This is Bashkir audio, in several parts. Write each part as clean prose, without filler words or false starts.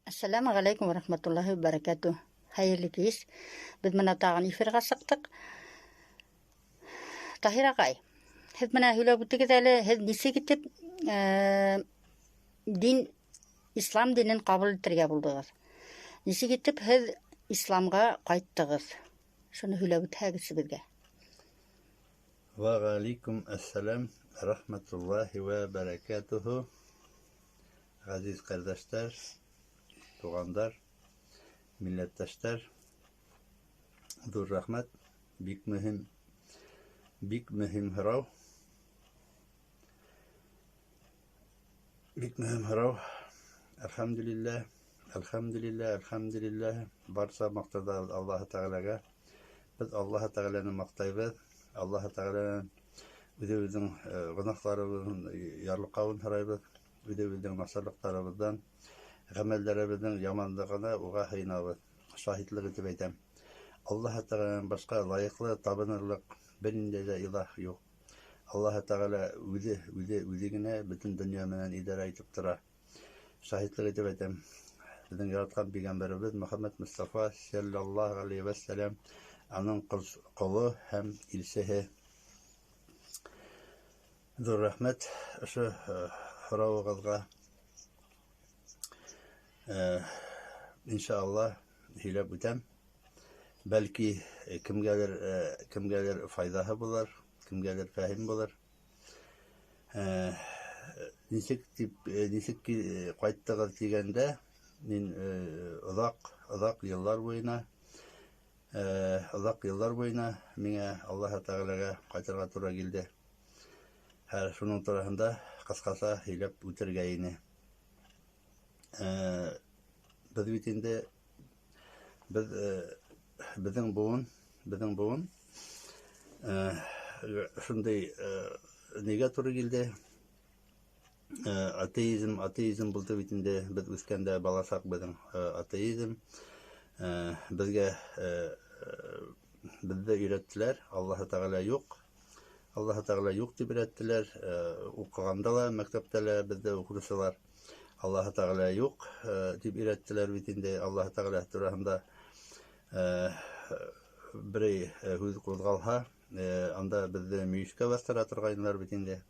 Әссәләмү ғәләйкүм вә рәхмәтуллаһи вә бәрәкәтүһ. Хәйерле кис. Беҙ менә тағын эфирға сыҡтыҡ. Таһир ағай, һеҙ менә һөйләп үтегеҙ әле, һеҙ нисек итеп дин, ислам динен ҡабул итергә булдығыҙ? Нисек итеп һеҙ исламға ҡайттығыҙ? Шуны һөйләп үтһәгеҙсе беҙгә. Вә ғәләйкүм әссәләм рәхмәтуллаһи вә бәрәкәтүһү. Ғәзиз ҡәрҙәштәр, туғандар, милләттәштәр, ҙур рәхмәт, бик мөһим, бик мөһим һорау. Бик мөһим һорау. Әлхәмдүлилләһ, әлхәмдүлилләһ, әлхәмдүлилләһ. Барса маҡтарҙа Аллаһы Тәғәләгә. Беҙ Аллаһы Тәғәләне маҡтайбыҙ. Аллаһы Тәғәләнән үҙебеҙҙең гонаһларыбыҙҙың ярлыҡауын һорайбыҙ. Үҙебеҙҙең насарлыҡтарыбыҙҙан, ғәмәлдәребеҙҙең яманлығына уға һыйынабыҙ. Шаһитлыҡ итеп әйтәм. Аллаһы Тәғәләнән башҡа лайыҡлы табынырлыҡ бер ниндәй ҙә илаһ юҡ. Аллаһы Тәғәлә үҙе, үҙе, үҙе генә бөтөн донъя менән идара итеп тора. Шаһитлыҡ итеп әйтәм. Беҙҙең яратҡан пәйғәмбәребеҙ Мөхәммәд Мостафа саллаллаһу алейһи вә сәләм аның ҡоло һәм илсеһе. Ҙур рәхмәт ошо һорауығыҙға. Иншалла һөйләп үтәм. Бәлки кемгәлер кемгәлер файҙаһы булыр, кемгәлер фәһим булыр. Нисек тип, нисек ҡайттығыҙ тигәндә, мин оҙаҡ, оҙаҡ йыллар буйына Оҙаҡ йыллар буйына миңә Аллаһы Тәғәләгә ҡайтырға тура килде. Хәҙер шуның тураһында ҡыҫҡаса һөйләп үтергә ине. Беҙ бит инде беҙ беҙҙең быуын, беҙҙең быуын шундай нигә тура килде? Атеизм, атеизм булды бит инде беҙ үҫкәндә, баласаҡ беҙҙең атеизм. Беҙгә беҙҙе өйрәттеләр, Аллаһы Тәғәлә юҡ. Аллаһы Тәғәлә юҡ тип өйрәттеләр. Уҡығанда ла, мәктәптә лә беҙҙе уҡытыусылар Аллаһы Тәғәлә юҡ тип өйрәттеләр бит инде. Аллаһы Тәғәлә тураһында берәй һүҙ ҡуҙғалһа, анда беҙҙе мөйөшкә баҫтыра торғайнылар бит инде.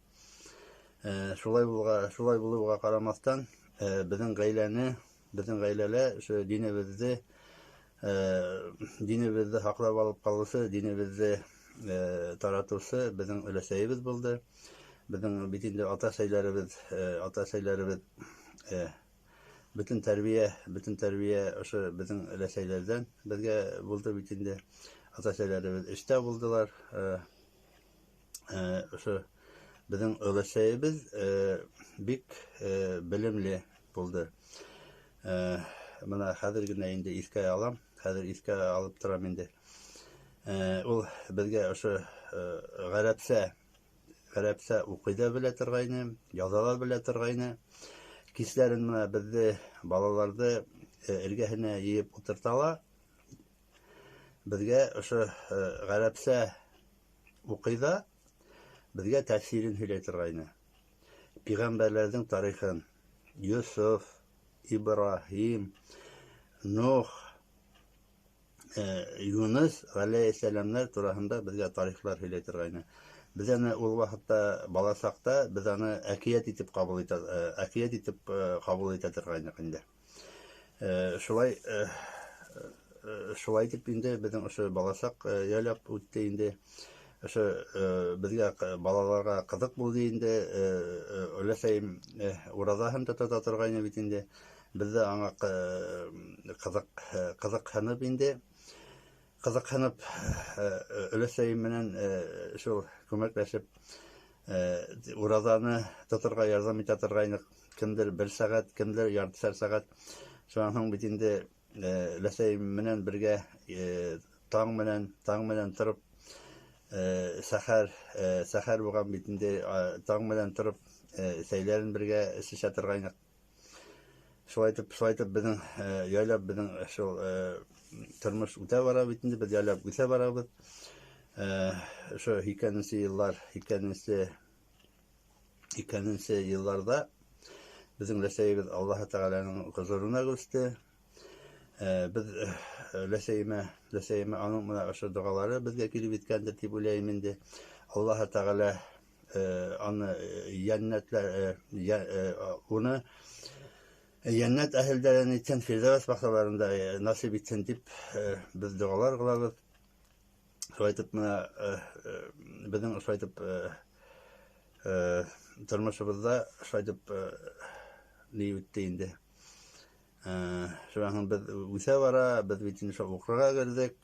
Шулай булға, шулай булыуға ҡарамаҫтан, беҙҙең ғаиләне, беҙҙең ғаиләлә ошо динебеҙҙе, динебеҙҙе һаҡлап алып ҡалыусы, динебеҙҙе таратыусы беҙҙең өләсәйебеҙ булды. Беҙҙең бит инде ата-әсәйләребеҙ, ата-әсәйләребеҙ бөтөн тәрбиә, бөтөн тәрбиә ошо беҙҙең өләсәйләрҙән беҙгә булды бит инде. Ата-әсәйләребеҙ эштә булдылар. Ошо беҙҙең өләсәйебеҙ бик белемле булды. Бына хәҙер генә инде иҫкә алам, хәҙер иҫкә алып торам инде. Ул беҙгә ошо ғәрәпсә, ғәрәпсә уҡый ҙа белә торғайны, яҙа ла белә торғайны. Кисләрен менә беҙҙе, балаларҙы эргәһенә йыйып ултырта ла, беҙгә ошо ғәрәпсә уҡый ҙа, беҙгә тәфсирен һөйләй торғайны. Пәйғәмбәрләрҙең тарихын, Йософ, Ибраһим, Нух, Юныс ғәләйһиссәләмдәр тураһында беҙгә тарихлар һөйләй торғайны. Беҙ аны ул ваҡытта бала саҡта беҙ аны әкиәт итеп ҡабул итә, әкиәт итеп ҡабул итә торғайныҡ инде. Шулай шулай итеп инде беҙҙең ошо баласаҡ яйлап үтте инде. Ошо беҙгә балаларға ҡыҙыҡ булды инде. Өләсәйем ураҙаһын да тота торғайны бит инде. Беҙ ҙә аңа ҡыҙыҡ ҡыҙыҡһынып инде. Ҡыҙыҡһынып өләсәйем менән шул күмәкләшеп ураҙаны тоторға ярҙам итә торғайныҡ. Кемдер бер сәғәт, кемдер яртышар сәғәт. Шунан һуң бит инде өләсәйем менән бергә таң менән тороп, сәхәр, сәхәр булған бит инде, таң менән тороп, сәйләрен бергә эсешә торғайныҡ. Шулай итеп, шулай итеп беҙҙең яйлап беҙҙең шул тормош үтә бара бит инде, беҙ яйлап үҫә барабыҙ. Ошо 80-нсе йыллар, 80-нсе йылларҙа Беҙҙең өләсәйебеҙ Аллаһы Тәғәләнең хозурына күсте. Беҙ өләсәйемә аның менә ошо доғалары беҙгә килеп еткәндер тип уйлайым инде. Аллаһы Тәғәлә аны йәннәтләр, уны йәннәт әһелдәрен итһен, фирҙәүес баҡсаларында насип итһен тип беҙ доғалар ҡылабыҙ. Шулай итеп менә беҙҙең шулай итеп тормошобоҙҙа шулай итеп ни үтте инде. Шунан һуң беҙ үҫә бара, беҙ бит инде шул уҡырға керҙек,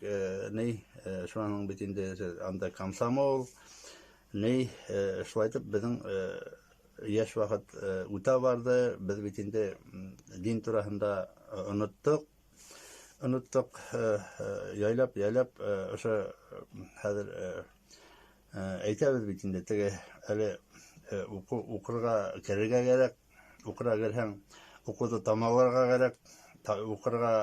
ни, шунан һуң бит инде анда комсомол, ни, шулай итеп беҙҙең йәш ваҡыт үтә барҙы, беҙ бит инде дин тураһында оноттоҡ, яйлап, яйлап ошо хәҙер әйтәбеҙ бит инде, теге әле уҡырға керергә кәрәк, уҡырға керһәң, уҡыуҙы тамамларға кәрәк, уҡырға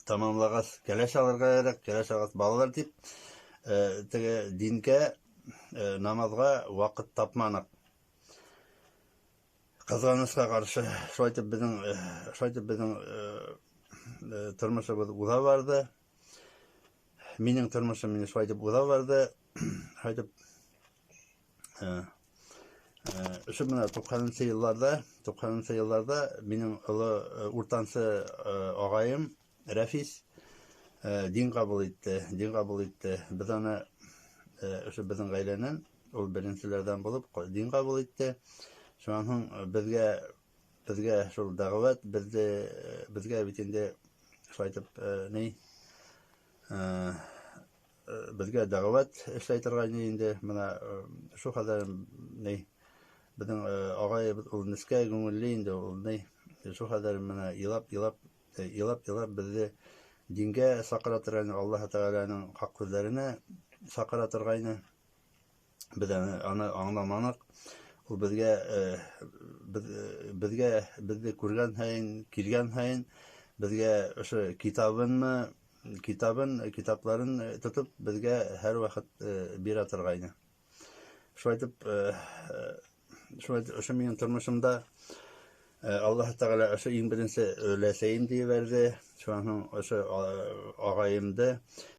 тамамлағас кәләш алырға кәрәк, кәләш алғас балалар тип, теге дингә, намаҙға ваҡыт тапманыҡ. Ҡыҙғанысҡа ҡаршы, шулай итеп беҙҙең тормошобоҙ уҙа барҙы. Минең тормошом мине шулай итеп уҙа барҙы. Шулай итеп, ошо менә туҡһанынсы йылларҙа минең оло, уртансы ағайым Рәфис дин ҡабул итте, дин ҡабул итте. Беҙ аны, ошо беҙҙең ғаиләнән ул беренселәрҙән булып дин ҡабул итте. Шунан һуң беҙгә шул дәғүәт, беҙгә бит инде шулай итеп, ни, беҙгә дәғүәт эшләй торғайны инде. Бына шул хәҙер ни, беҙҙең ағайыбыҙ ул нескә күңелле инде, ул ни, шул хәҙер менә илап, илап, илап, илап беҙҙе дингә саҡыра торғайны, Аллаһы Тәғәләнең хаҡ һүҙҙәренә саҡыра торғайны. Беҙ аны аңламаныҡ. Ул беҙҙе күргән һайын, килгән һайын беҙгә ошо китапларын тотоп беҙгә һәр ваҡыт бирә торғайны. Шулай итеп, ошо минең тормошомда Аллаһ Тәғәлә ошо иң беренсе өләсәйемде ебәрҙе, шунан һуң ошо ағайымды.